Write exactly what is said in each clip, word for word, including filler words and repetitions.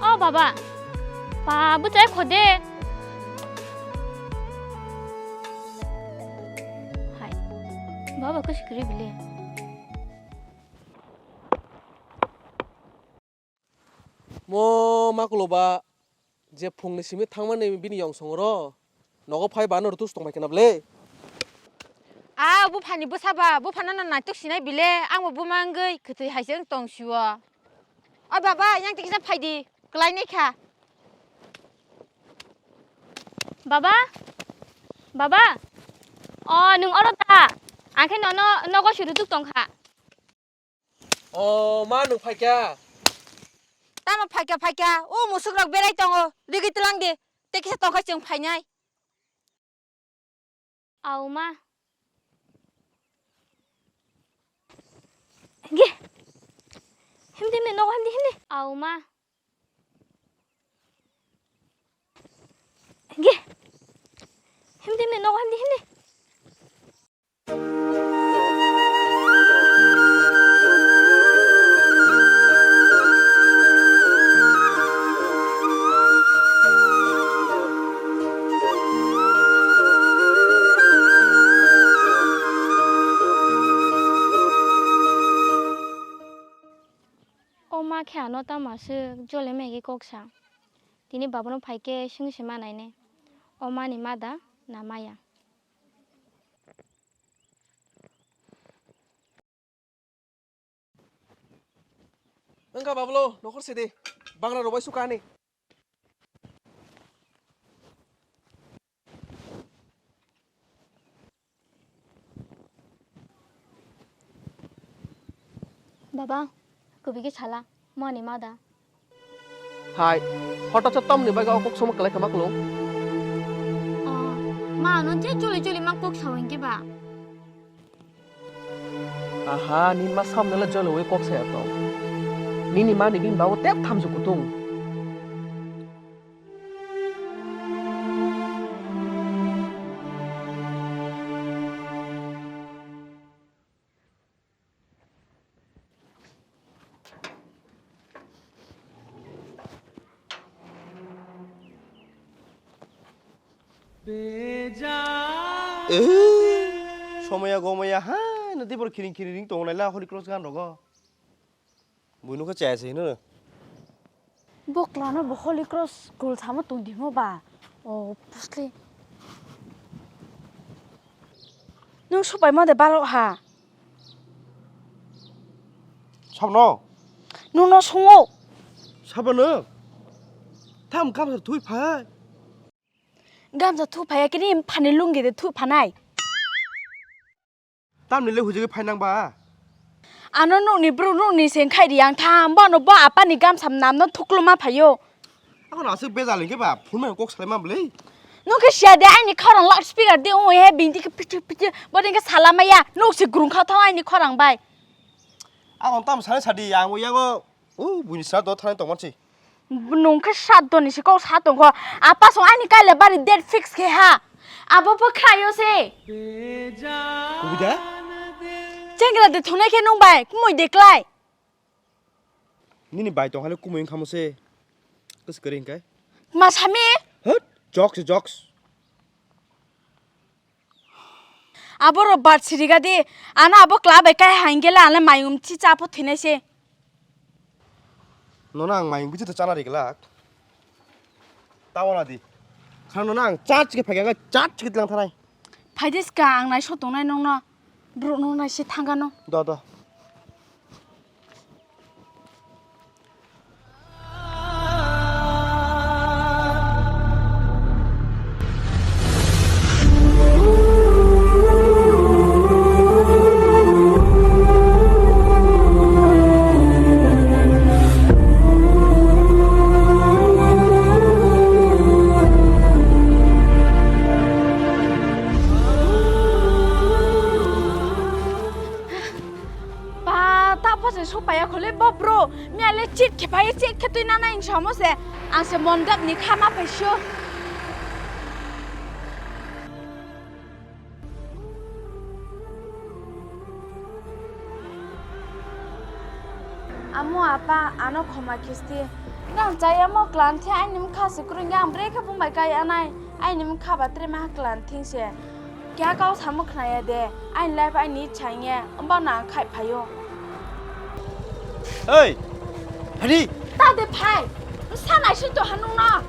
O baba, ba bwchai kho de. Hai, baba kusi kwrwi bile. Mo makulo ba je phungni simi thangmani bini yongsong ro nogo phai ba no rutus tongbai kena bile. A buphani bwsa ba buphano no naituk sinai bile, ang bo buma wngwi kwtwi hai se wng tong sio. O baba, yang tikisa phaidi, kwlainai kha. Baba, baba, o nwng oro ta? Ang khe nono nogo si rutuk tong kha. O ma, nwng phaikha? Tamo phaikha, phaikha. O musuk rok berai tongo. Rigwi twlang di. Tei kisa tongkhai chwng phainai. Au ma. Ge. Himdi, himdi, nogo himdi, himdi. Au ma. Ge. Himdi, himdi, nogo himdi, himdi. O ma khe ano tamo aswk jole megi kok sa. Tini babono phai khe swngwi se ma nainai. O mani ma da na maya? Wngkha Bablo, nokhor sidi. Bangra rok bai sukha ani. Baba, kubui khe sala, mani ma da? Hai, hothat sa tamni bagwi o kok somo kwlai kha ma kwlwng? Oh, ma ano je choli choli ma kok sao hinkhe ba? Aha, nini ma samnela joloi kok saya tong. Nini mani bini bago tep thamsu kutung. Eh, somaya gomaya hai no tibor khiring khiring ring tongo naila Holy Cross gan rogo. Buino khe chaya se hino. Bo kwlano bo Holy Cross school samo tongdimo ba. O pusli. Nwng supai ma de barok ha. Sabno? Nwng no sungo. Sabano? Tham gamsa thui phai. Gamsa thu phaiya kini phani lungi de thu phanai. Tamni le hujui phai nang ba? Ano nokni bru nokni se khai ri ang tham, bono bo apani gamsa namno thukluma phaio. Ako na asuk bejal hingke ba, phunai kok salai ma bwlai. Nokhe siya de aini khorang loud speaker de ong he bini ke pichi pichi, bo de ke salamaya, nok se grung kha thang aini khorang bai. Ako tam sani sadi, ang bo yago. O buini sra do thanai tongman si. Nung khe sat doni si kok sa tongkho. Apa song ani kaila bari date fix khe ha. Abo pho khayo se. Kubui da? Chengra de thunai khe nung bai kumui de klai. Nini bai tong hale kumui wngkhamo se. Kus kering kai. Ma sami? Hut, jokes, jokes. Abo rok bat sirigadi, ano abo kla bai kai haingela ale mayung chi cha pho thinai se. Nono ang mayung bithi to chana riglak. Tamo na di. Khang nono ang chat chike phaganga chat chike tlang thanai. Phaidis ka ang nai so tongnai nongno. Bro no nai se thangano. Do, do. Ba, ta pho se sopaya khole bo bro. Miya le cheat khe phai, cheat khe twi nana insamo se. Ang se mondap ni kha ma phai sio. Amo apa ano khoma khisti. Nang chayamo klan the aini mkha se kwrwngya, ang brekhe bumbai kaya nai. Aini mkha ba tre ma klan thing se. Kya kau samo khnaya de. Aini life aini ichha nge. Umba na khai phayo. Hey! Hari! Ta de phai. Sa nai sin to hanung na.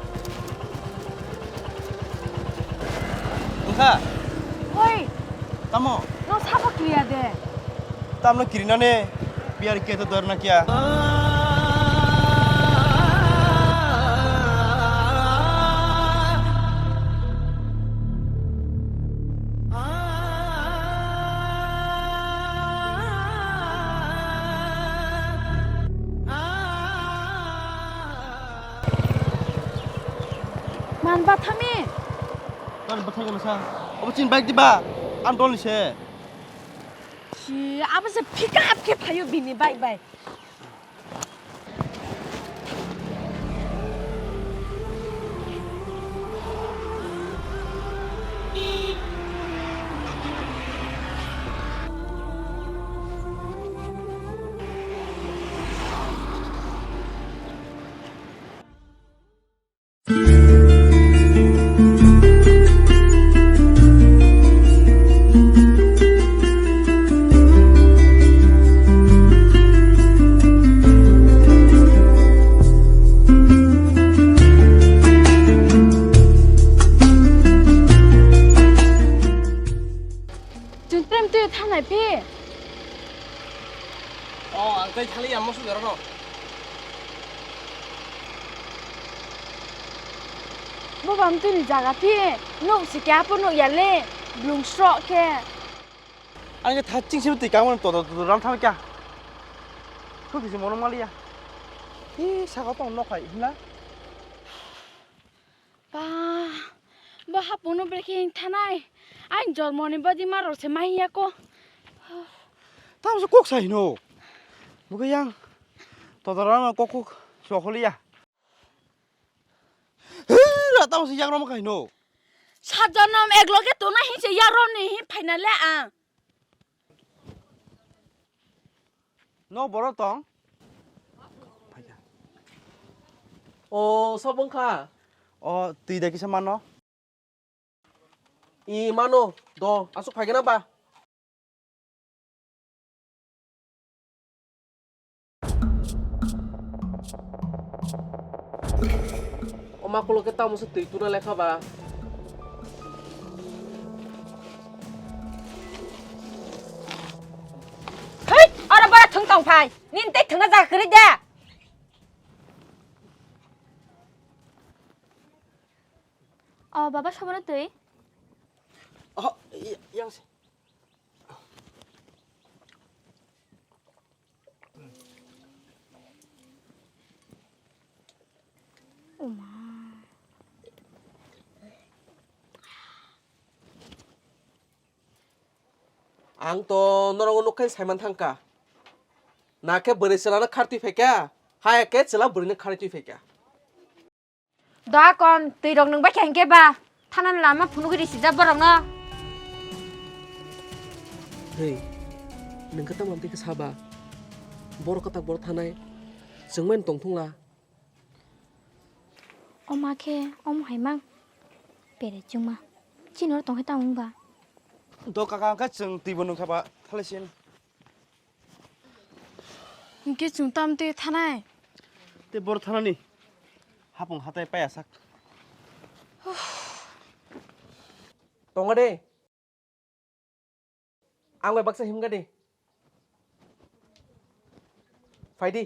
Wngkha? Hoi. Tamo? No sabo kliya de. Tamno kirinane biyar keto dor na kya? Man bathami. Tani bathang kena sa. Obo chin bike diba? Am dol ni se. Si, abo se pick up khe phayo bini bike bai. Chwng prem twi thanai phi? Oh, ang tei thali ya mosu dero no. Bo bam twi ni jaga phi? Nuk si kya po nuk ya le. Blung sro khe. Ang khe thaching simi twi kang mano todo todo ram thang kya. Thu kisi mono maliya. Hi saka tong nok hai himla. Ba, bo hapungno brekhe hing thanai. Ain jormoni badi marok se mai ya ko. Tamo se kok sai no. Buke yang. Todorano kok kok sokholi ya. Hera tamo se yang rom khai no. Sajonom ekloge tona hin se ya rom ni hin phaina le ang. No borok tong? O, sob wngkha? O, twi da kisa mano? I mano, do, aswk phaikhe na ba? O makulo khe tamo se twi tuna lekha ba? Hei, oro bara thwng tong phai. Nini tei thwngna jaga kwrwi de. O baba, sobono twi. Oh, yang se. Ang to norok nukha saiman thangkha. Na khe bwrwi chwla no khartwi phaikha, haya khe chwla bwrwi no khartwi phaikha. Doa kon, twi rok nwng bai kha hinkhe ba, thanani lama phunugwi risi jak borok no. Hei, nwng khe tamo twi khe saba, borok kwtak borok thanai, chwng bai tong thung la. Oma khe omo hai mang, bere chwngma, chini oro tong khe tamo wng ba. Do kaka, hwnkhe chwng twi bo nwng kha ba, thalai sin. Hwnkhe chwng tamo twi thanai? Tei boro thanani hapung hatai paya sak. Tongo de. Ang bai baksa himga de. Phai di.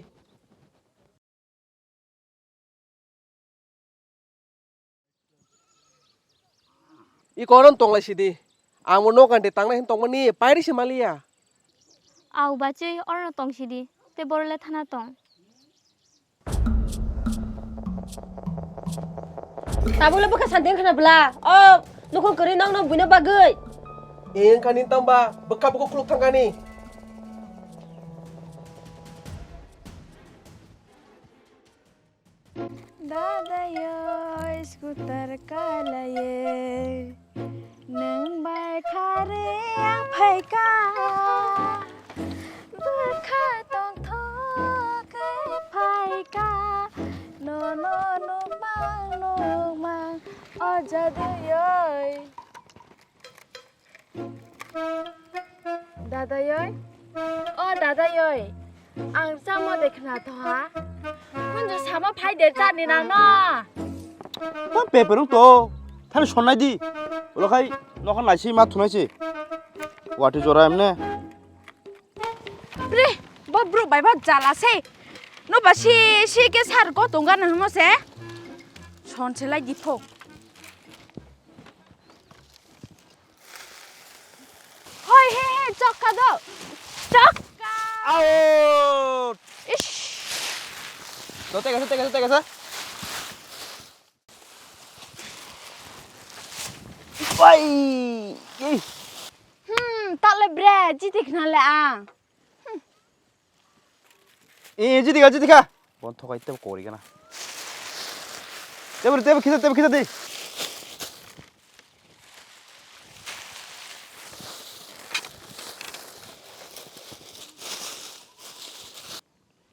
Iko oro tong lai sidi. Ang bo nok ani tangnai hin tongmani pairi se maliya. Au bachwi oro tong sidi. Te boro le thana tong. Tabuk le bwkha santi wngkha na bwla. O nukhung kwrwi nokno buino bagwi. Wngkha ni tamba bwkha bwkha khuluk thangkani. Dada yo scooter kalaye, nwng bai kharwi ang phaikha, bwkha tongthok khe phaikha. Ano nukmang nukmang o jaduyoi. Dadayoi, o dadayoi, ang chamo de khna tho ha. Kunju sama phai de chani nang no. Ta peperung to, thani sonnai di. Ulo khai nokha naisi ma thunai se. Wati jora emne. Bre, bo bro bai ba jala se. No ba si si ke sar ko tongga nang no se. Son se lai di pho. Hoi, he, he, chokka do. Chokka. Out. Ish. Do, tega, tega, tega. Bai. Ei. Hmm, tak le bre, jiti khna le ang. Eh, jiti kha, jiti kha. Bon thokai tebo kori gana. Tebo, tebo khisa, tebo khisa di.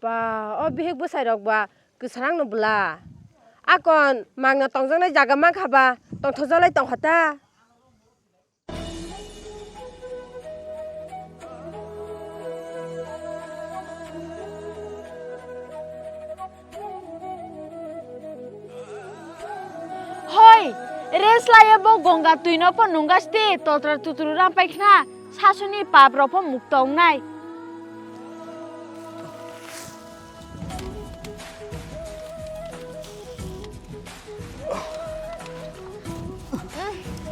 Ba, o bihik bwsai rok ba kwsarang no bwla. Akon mangna tongjaknai jaga mankha ba tongthokjaklai tongkha ta. Hoi, rest laiya bo Ganga twino pho nungasti totra tutru ram paikhna, sasuni pap rok pho mukto wngnai.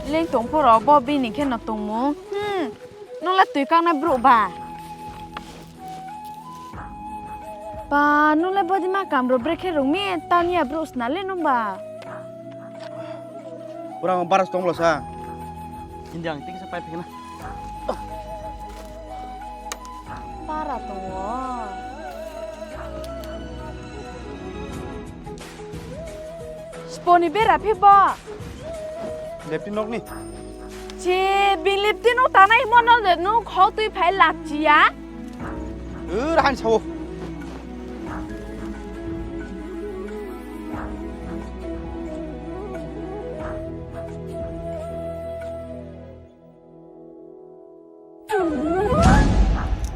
Leng tong phoro bo bini khe no tongmung. Hmm. Nung le twi kaknai bro ba. Ba, nung le body ma kam ro brekhe rung mi tania bro sna le nung ba. Pura ang baras tong bwla sa. Hindi ang tik sa pipe kena. Para tongo. Sponi bera phi bo. Lepti nokni. Che, bin lepti nok tanai mo no de no khau twi phai lak chiya. Ur han sao.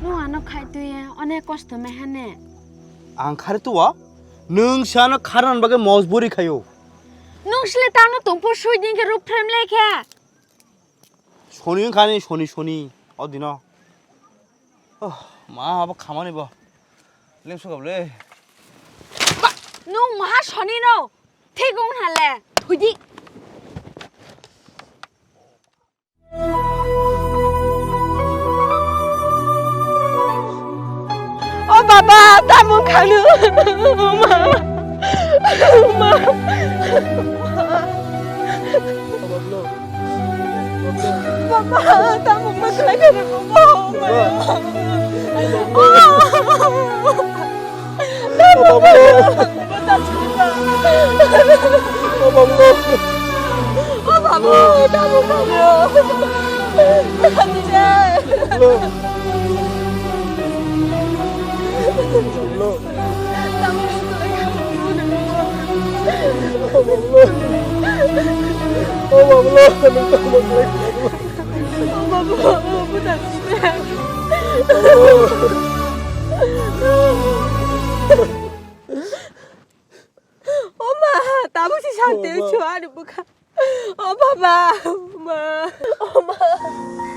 Nung ano khai twi onek kosto mai hane. Ang khari tuwa, nung sa ano kharnan bagwi mojburi khayo. Nung sile tano tongpor sui din khe ruk frame le khe. Soni wngkha ni soni soni o dino. Oh, ma abo khamani bo. Lemsu gabole. Ba, nung maha soni no. Thik wng hale. Thudi. O baba, tamung khanu. Ma. Ma. Baba, tamung ma khlai khanu, baba. Baba. Baba. O babu, o babu, tabuk babu. Lo. Lo. O babu, lo. O babu, lo. O babu, o babu, tabuk. O ma, tabuk si santi. O ma. Chuari bwkha. O baba, ma, o ma.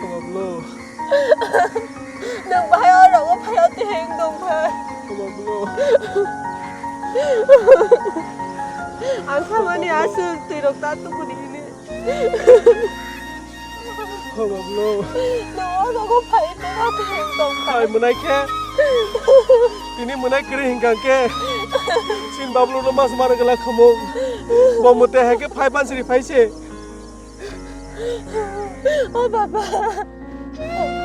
O baba, lo. Nwng bahai o rogo phai o tiheng tong phai. O baba, lo. Ang samani aswk twi rok ta tukuni hini. O bablo. Nwng o rogo phai nwng o tiheng tong phai. Ai mwnai khe. Tini mwnai kwrwi hinkha khe. Sin bablo no mas mara gala khamung. Bo mwtai hai khe phai pansri phai se. O baba.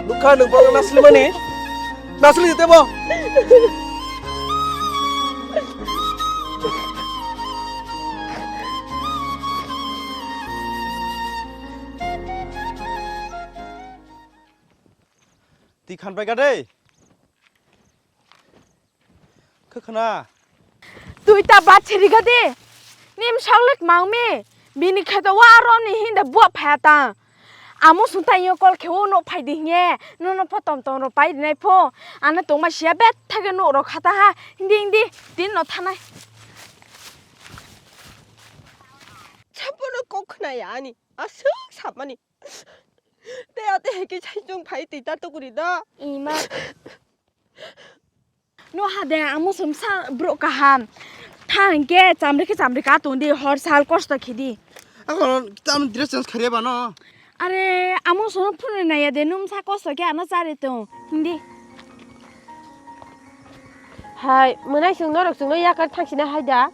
Nukha nwng borok naslimani. Nasli tebo. Twi khan pai ka dei. Khe khna. Ita bat chiriga de. Nim saulek mangmi. Bini kheto wa aro ni hinda buak phaya ta. Amo sung ta yo kol khe o no phai di hinge. No no pho tom tom ro pai di nai pho. Ano tongma sia bet thage no ro khata ha. Hindi hindi. Tin no thanai. Chapono kok khna ya ani. Aswk sapmani. Te ate heke sai chung phai twi ta tukuri da. Ima. No ha de, amo som sa bro kaham. Thang ke chamri ke chamri ka tong di, hor sal kosto khidi. Ako tam dress change khariya bano. Are, amo som phunu na ya de, num sa kosto ke ano chari tong. Hindi. Hai, mwnai chwng norok chwngno yakar thangsina hai da?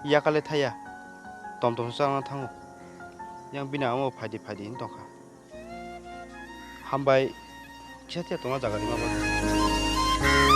Yakale thaya. Tom tom changna thango. Yang bini amo phaidi phaidi hin tongkha. Hambai, kisa tiya tongna jaga rima bai.